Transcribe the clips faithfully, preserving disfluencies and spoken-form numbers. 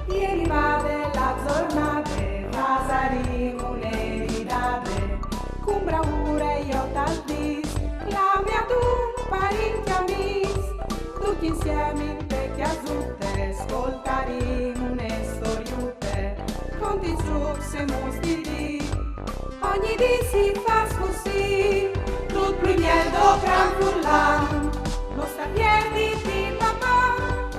E rivade la zornade, fasarìn une ridade, cun braure jo tal dis, clame adun parint e amìs, ducj insiemi inte cjasute, scoltarìn une storiute, cuant che i zucs e mus di dì. Ogni dì si fâs cussì, dut plui biel do gran furlan. No sta pierditi, Maman,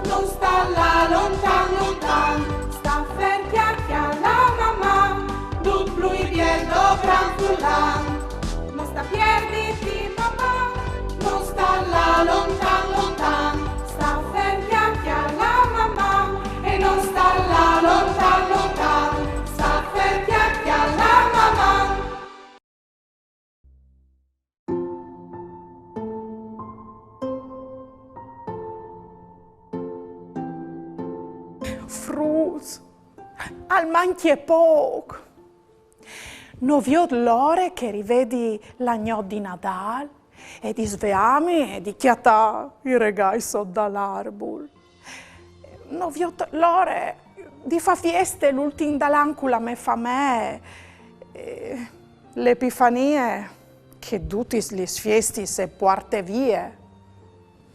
no sta lâ lontan, lontan. Sta fer, cjale, cjale, Maman, dut plui biel do gran furlan. No sta pierditi, Maman, no sta lâ lontan, lontan. Sta fer, cjale, cjale, Maman, e no sta lâ lontan, lontan. Sta fer, cjale, cjale, Maman. Fruts, al mancje pôc. No viôt l'ore che e rivedi la gnot di Nadâl e di sveâmi e di cjatâ i regâi sot dal arbul. No viôt l'ore di fâ fieste l'ultin dal an cu la mê famee. E la Epifanie, che dutis lis fiestis e puarte vie.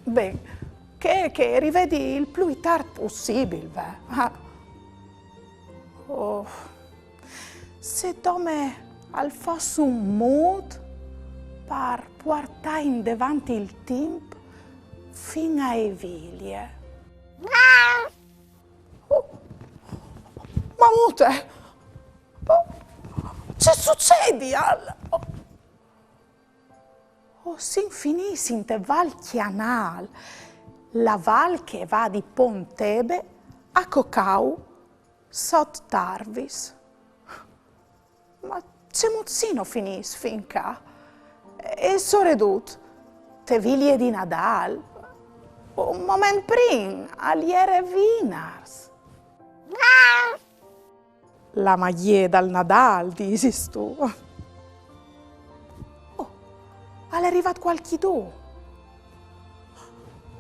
Ben, che, che e rivedi il plui tart pussibil, ve. Ah. Oh. Se dome al fos un mût par puartâ indevant il timp fin ae vilie. Oh, Mamute! Oh, ce sucedial? Oh. O sin finîts inte Val Cjanâl, la val che e va di Pontebe a Cocau sot Tarvis. Ma cemût sino finîts fin ca? E soredut, te vilie di Nadâl, un moment prin al jere vinars. La magjie dal Nadâl, disistu? Oh, al è rivât cualchidun.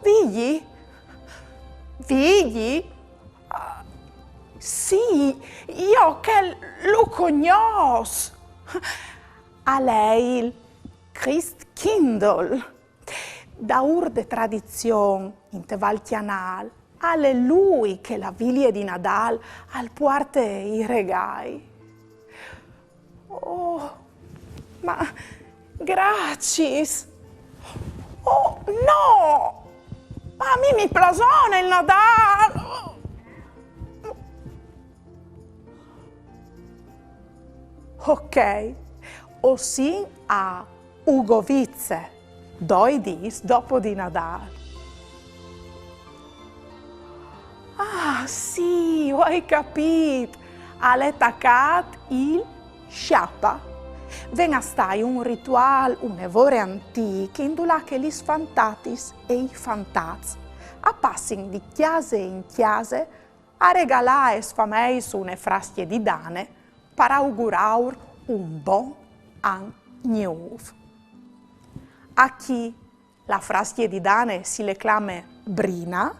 Vigji? Vigji? Ah, sì, jo chel lu cognòs. Al è il Christkindl. Daûr de tradizion, inte Val Cjanâl, al è lui che la vilie di Nadâl al puarte i regâi. Oh, ma graciis! Oh, no! Ma a mi mi plasone il Nadâl! Ok, o sin a Ugovize, doi dîs dopo di Nadâl. Ah, sì, o ai capît! Al è tacât il Sciapa. Ven a stâi un rituâl une vore antîc, indulà che lis fantatis e i fantats a passin di cjase in cjase a regalâ aes fameis une frascje di dane par augurâur un bon an gnûf. Achì la frascje di dane si le clame brina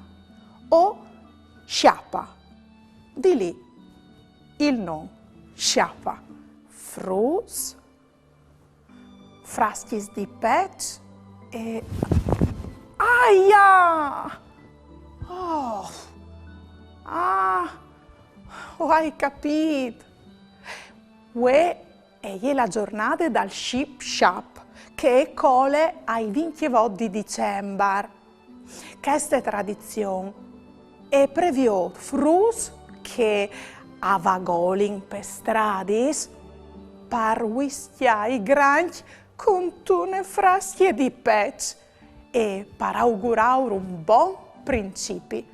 o sciapa. Di li il non sciapa. Fruts, frascjis di peç e... Aia! Oh! Ah! O ai capît! Vuê e je la zornade dal Sip Sciap, che e cole ai vincjevot di Dicembar. Cheste tradizion e previôt fruts che a vagolin pes stradis par vuiscjâ i grancj cuntune frascje di peç e par augurâur un bon principi,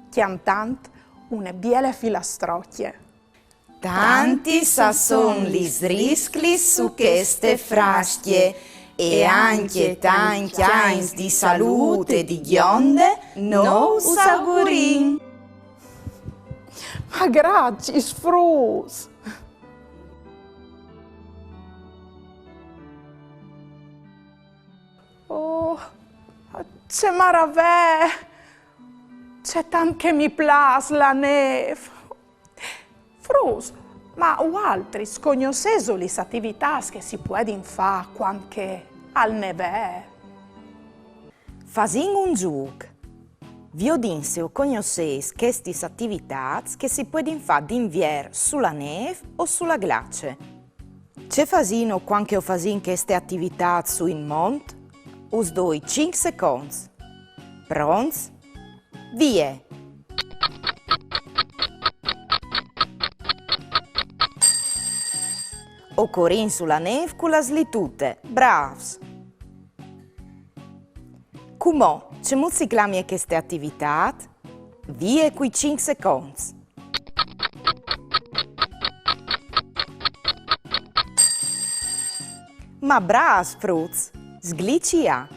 cjantant une biele filastrocje. Tantis a son lis risclis su cheste frascje, e ancje tancj agns di salût e di gjonde nô us augurìn. Ma graciis, fruts! Oh, ce maravee! Ce tant che mi plâs la nêf! Fruts, ma vualtris cognossêso lis ativitâts che si puedin fâ cuant che al nevee? Fasìn un zûc. Viodìn se o cognossês chestis ativitâts che si puedin fâ d'invier su la nêf o su la glace. Ce fasìno cuant che o fasìn cheste ativitât sù in mont? Us doi cinc seconts. Pronts? Vie! O corìn su la nêf cu la slitute. Brâfs! Cumò, cemût si clamie cheste ativitât? Vie cui cinc seconts. Ma brâfs, fruts! Sgliciâ!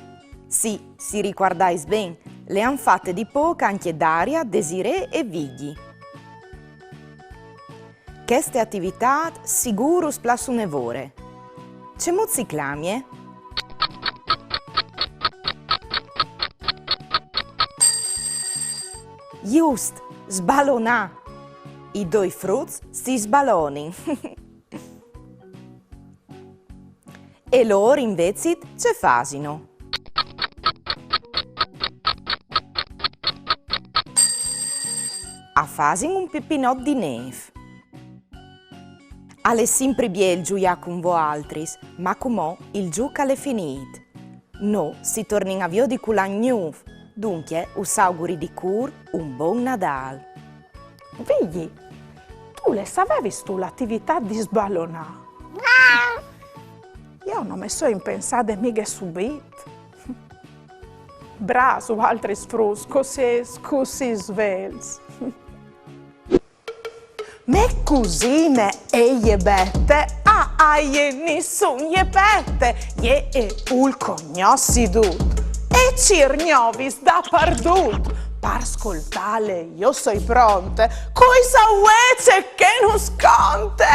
Sì, si ricuardais ben, le àn fate di pôc ancje Daria, Desirée e Vigji. Cheste ativitât sigûr us plâs une vore. Cemût si clamie? Just, sbalonâ! I doi fruts si sbalonin. E lôr invezit ce fasino? A fasin un pipinot di nêf. Al è simpri biel zuiâ cun voaltris, ma cumò il zûc al è finît. Nô si tornìn a viodi cul an gnûf, duncje us auguri di cûr un bon Nadâl. Vigji, tu le savevistu l'ativitât di sbalonâ? Jo no me soi impensade mighe subit. Brâfs, voaltris fruts, che o sês cussì svelts. Mê cusine e je Bete, a, a jê nissun je pete, jê e vûl cognossi dut e e cîr gnovis dapardut. Par scoltâle jo soi pronte, cui sa vuê ce che nus conte.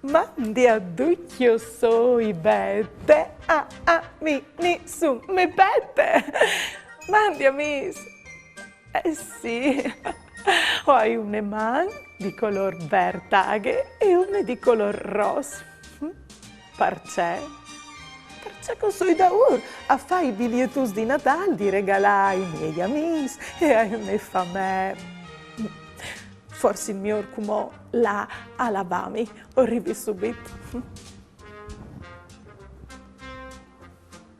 Mandi a ducj, jo soi Bete, a, a mi nissun me pete. Mandi amîs. Eh sì, o ai une man di colôr vert aghe e une di colôr ros. Parcè? Parcè che o soi daûr a fâ i bilietuts di Nadâl di regalâ ai miei amîs e ae mê famee. Forsit miôr cumò lâ a lavâmi, o rivi subit.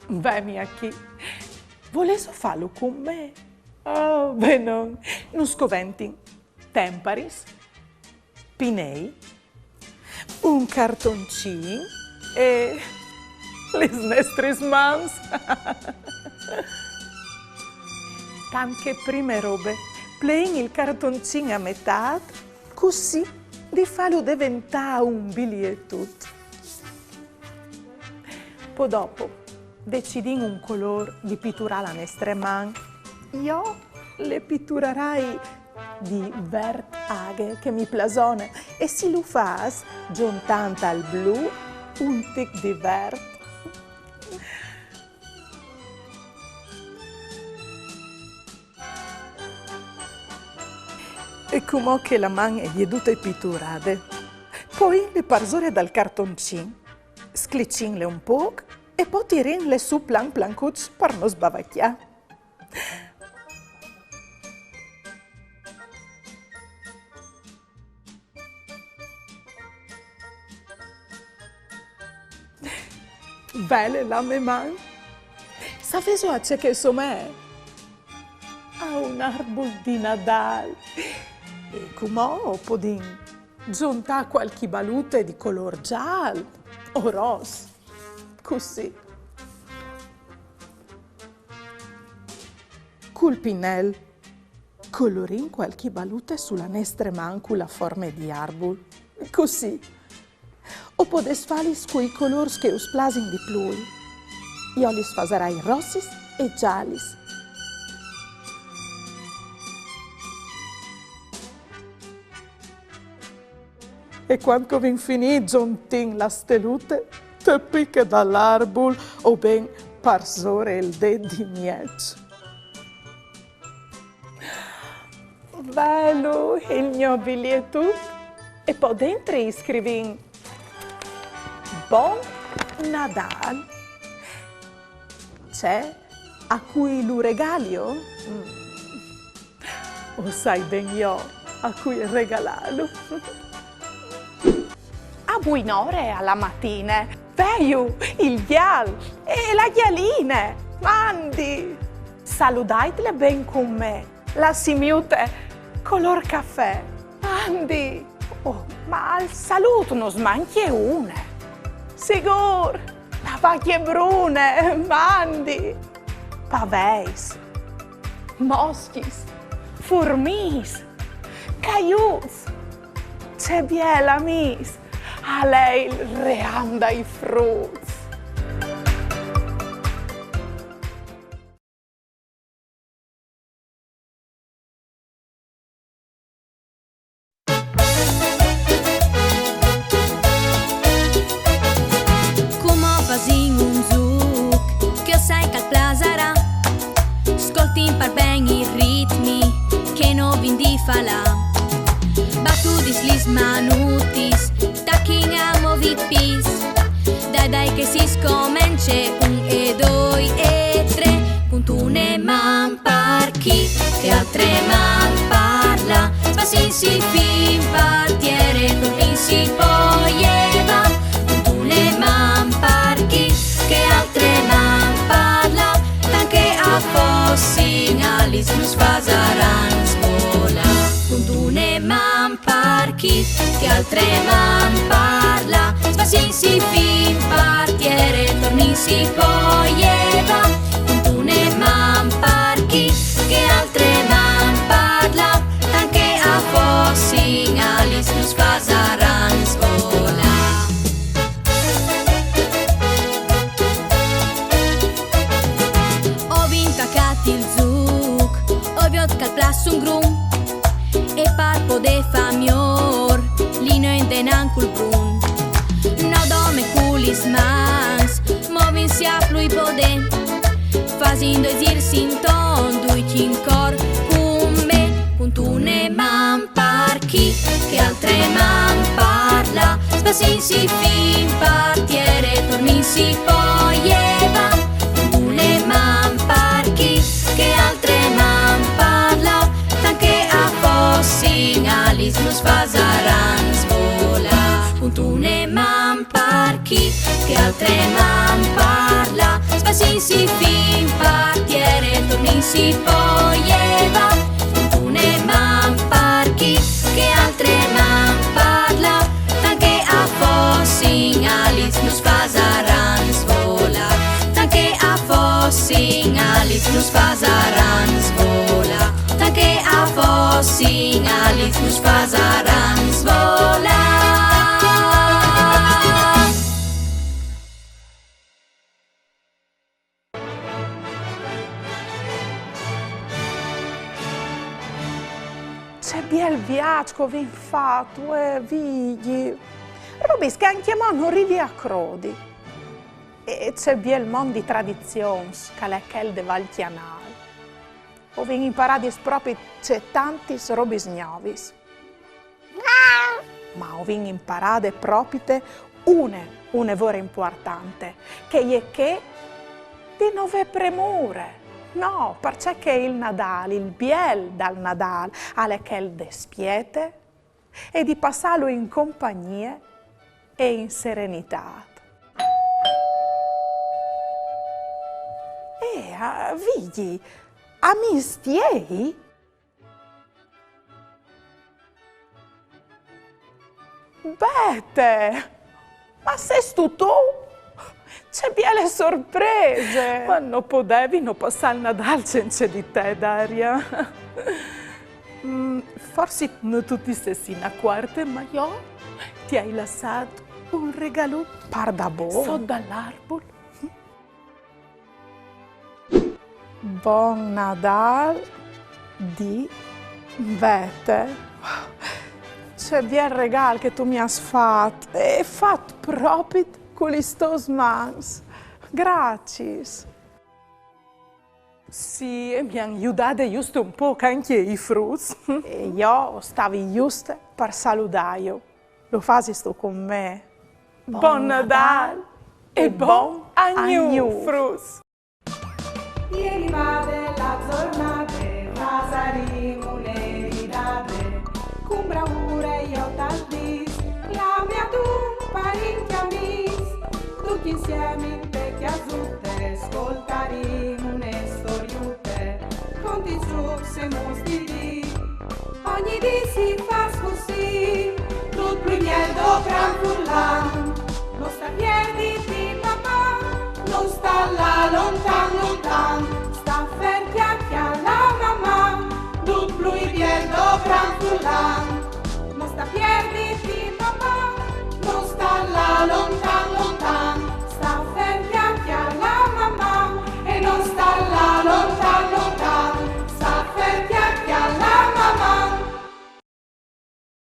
Vemi achì. Volêso fâlu cun me? Oh, benon. Nus coventin temparis, pinei, un cartoncin e lis nestris mans. Tant che prime robe, pleìn il cartoncin a metât, cussì di fâlu deventâ un bilietut. Po dopo, decidìn un colôr di piturâ la nestre man. Jo le piturarai di vert aghe, che mi plâs une, e si lu fâs zontant al blu un tic di vert. E cumò che la man e je dute piturade, poìnle parsore dal cartoncin, sclicìnle un pôc e po tirìnle sù plan plancuç par no sbavacjâ. Vele la mê man? Savêso a ce che e somee? A un arbul di Nadâl. E cumò o podìn zontâ cualchi balute di colôr zâl o ros. Cussì. Cul pinel colorìn cualchi balute su la nestre man cu la forme di arbul. Cussì. O podês fâlis cui colôrs che us plasin di plui. Jo lis fasarai rossis e zalis. E cuant che o vin finît, zontìn la stelute, te piche dal arbul o ben parsore il dêt di mieç. Velu il gno bilietut e po dentri i scrivìn: Bon Nadâl. Cioè, a cui lu regalio? Mm. O sai ben jo a cui regalâlu. A buinore a la matine, veiu il gjal e la gjaline. Mandi! Saludaitle ben cun me, la simiute colôr cafè. Mandi! Oh, ma al salût nus mancje une. Sigûr, la vacje brune, mandi! Paveis, moscjis, furmiis, caiuts, ce biei amîs, al è il ream dai fruts. Cumò fasìn un zûc che o sai che al plasarà. Scoltìn par ben il ritmi che no vin di falâ. Batudis lis manutis, tachìn a movi pîts. Dai, dai che si scomence, un e doi e trê, cuntune man par chi, che altre man par là, sbassìnsi fin par tiere, tornìnsi po jevà, cuntune man par chi, che altre man par là, tant che a fossin alis nus fasaran svolâ, cuntune man par chi, che altre man par là, sbassìnsi fin par tiere, tornìnsi po jevà, cuntune man par chi, che altre man par là, tant che a fossin alis nus fasaran svolâ. O vin tacât il zûc, o viôt che al plâs un grum, e par podê fâ miôr, lino indenant cul brun. No dome cu lis mans, movìnsi a plui podê, fasìn doi zîrs intorn, ducj in cor cun me, cuntune man par chi, che altre man par là, sbassìnsi fin par tiere, tornìnsi po jevà, cuntune man par chi, che altre man par là, tant che a fossin alis nus fasaran svolâ, cuntune man par chi, che altre man par là, sbassìnsi fin par tiere, tornìnsi po jevà, cuntune man par chi, che altre man par là, tant che a fossin alis nus fasaran svolâ, tant che a fossin alis nus fasaran svolâ, tant che a fossin alis nus fasaran svolâ. Ce biel viaç che o vin fat, uè, Vigji. Robis che ancjemò no rivi a crodi. E ce biel mont di tradizions che al è chel de Val Cjanâl. O vin imparât propit ce tantis robis gnovis. Ma o vin imparade propite une, une vore impuartante, che e je chê di no vê premure. No, parcè che il Nadâl, il biel dal Nadâl, al è chel de spiete e di passâlu in compagnie e in serenitât. Eh, a, Vigji, a mi stiei? Bete! Ma sêstu tu? Ce biele sorprese! Ma no podevi no passâ il Nadâl cence di te, Daria. Mm, forsit no tu ti sês inacuarte, ma jo ti ai lassât un regalut. Pardabon? Sot dal arbul. Bon Nadâl di Bete. Ce biel regâl che tu mi âs fat, e fat propit cu lis tôs mans. Graciis. Sì, e mi han judade just un pôc ancje i fruts. E jo o stavi just par saludâju. Lu fasistu cun me? Bon Nadâl e bon agn nou, Agn nou. Fruts! E rivade la zornade, fasarìn une ridade, cun braure jo tal dîs, clame adun parint e amîs, ducj insiemi inte cjasute, scoltarìn une storiute, cuntint zûcs e muts di dì. Ogni dì si fâs cussì, dut plui biel dopran furlan. No sta pierditi, mamà, no sta lâ lontan, lontan, sta fer, cjale la mamà, dut plui biel dopran furlan. No sta pierditi, mamà, no sta lâ lontan,